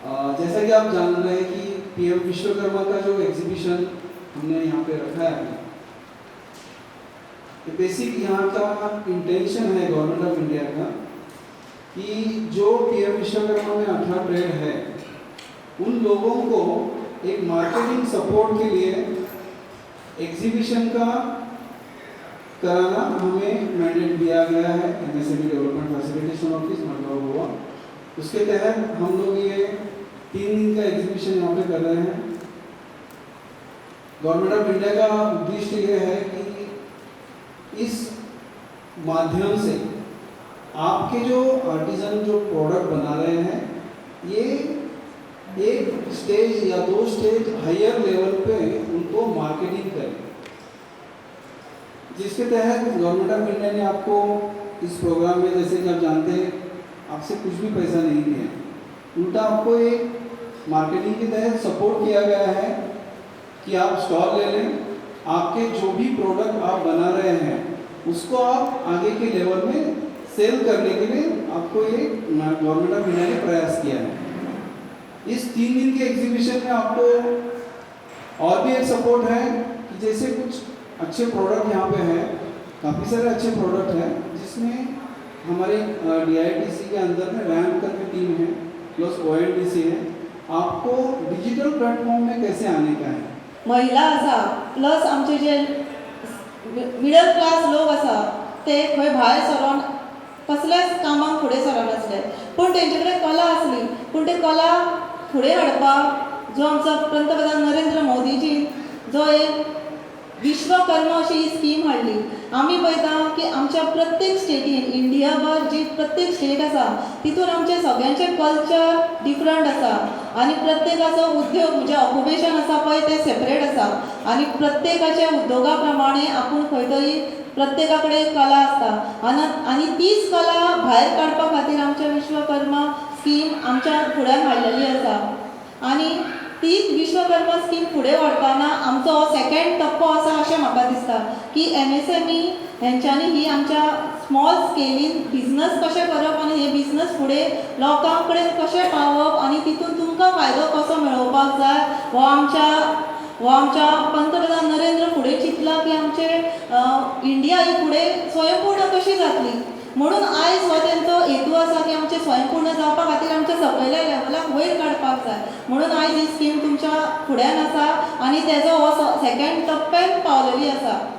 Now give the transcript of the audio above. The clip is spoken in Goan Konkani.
जैसा कि आप जान रहे हैं कि पीएम विश्वकर्मा का जो एग्जीबिशन हमने यहाँ पे रखा है, ये बेसिक यहाँ का इंटेंशन है गवर्नमेंट ऑफ इंडिया का कि जो पीएम विश्वकर्मा में 18 ट्रेड है, उन लोगों को एक मार्केटिंग सपोर्ट के लिए एग्जीबिशन का कराना हमें मैंडेट दिया गया है MSME development facilitation office, Madgaon, Goa. उसके तहत हम लोग ये 3 दिन का एग्जीबिशन यहाँ पे कर रहे हैं। गवर्नमेंट ऑफ इंडिया का उद्देश्य ये है कि इस माध्यम से आपके जो आर्टिजन जो प्रोडक्ट बना रहे हैं, ये एक स्टेज या दो स्टेज हायर लेवल पे उनको मार्केटिंग करें, जिसके तहत गवर्नमेंट ऑफ इंडिया ने आपको इस प्रोग्राम में, जैसे कि आप जानते हैं, आपसे कुछ भी पैसा नहीं लिया है। उल्टा आपको एक मार्केटिंग के तहत सपोर्ट किया गया है कि आप स्टॉल ले लें, आपके जो भी प्रोडक्ट आप बना रहे हैं, उसको आप आगे के लेवल में सेल करने के लिए आपको ये गवर्नमेंट ऑफ इंडिया ने प्रयास किया है। इस 3 दिन के एग्जीबिशन में आपको और भी एक सपोर्ट है कि जैसे कुछ अच्छे प्रोडक्ट यहाँ पे हैं, काफ़ी सारे अच्छे प्रोडक्ट हैं, जिसमें हमारे डीआईटीसी के अंदर में रैम करके टीम है, प्लस ओएनडीसी है। आपको डिजिटल प्लेटफॉर्म में कैसे आने का है। महिला आसा, प्लस आमचे जे मिडल क्लास लोक आसा, ते खंय भायर सरोन कसल्याच कामाक फुडें सरनासले, पूण तेंचे कडेन कला आसली। पूण ते कला फुडें हाडपाक जो आमचो पंतप्रधान नरेंद्र मोदीजी जो एक विश्वकर्मा अशी ही स्कीम हाडली। आमी पळयता की आमच्या प्रत्येक स्टेटीन, इंडियाभर जी प्रत्येक स्टेट आसा, तितून आमचे सगळ्यांचे कल्चर डिफरंट आसा आनी प्रत्येकाचो उद्योग म्हणजे ऑक्युपेशन आसा पळय, तें सेपरेट आसा आनी प्रत्येकाच्या उद्योगा प्रमाणे आपूण खंय तरी प्रत्येका कडेन कला आसता आनी तीच कला भायर काडपा खातीर आमच्या विश्वकर्मा स्कीम आमच्या फुड्यान हाडलेली आसा। आनी तीच विश्वकर्मा स्कीम फुडें व्हरतना आमचो हो सेकंड टप्पो आसा अशें म्हाका दिसता की एमएसएमई हेंच्यांनी ही आमच्या स्मॉल स्केलीन बिजनस कशें करप आनी हे बिजनस फुडें लोकां कडेन कशें पावोवप आनी तितून तुमकां फायदो कसो मेळोवपाक जाय, हो आमच्या पंतप्रधान नरेंद्र फुडें चिंतला की आमचे इंडिया ही फुडें स्वयंपूर्ण कशी जातली। म्हणून आयज हो तेंचो हेतू आसा की आमचें स्वयंपूर्ण जावपा खातीर आमच्या सकयल्या लेवलाक वयर काडपाक जाय। म्हणून आयज ही स्कीम तुमच्या फुड्यान आसा आनी तेजो हो सेकंड टप्प्यान पावलेली आसा।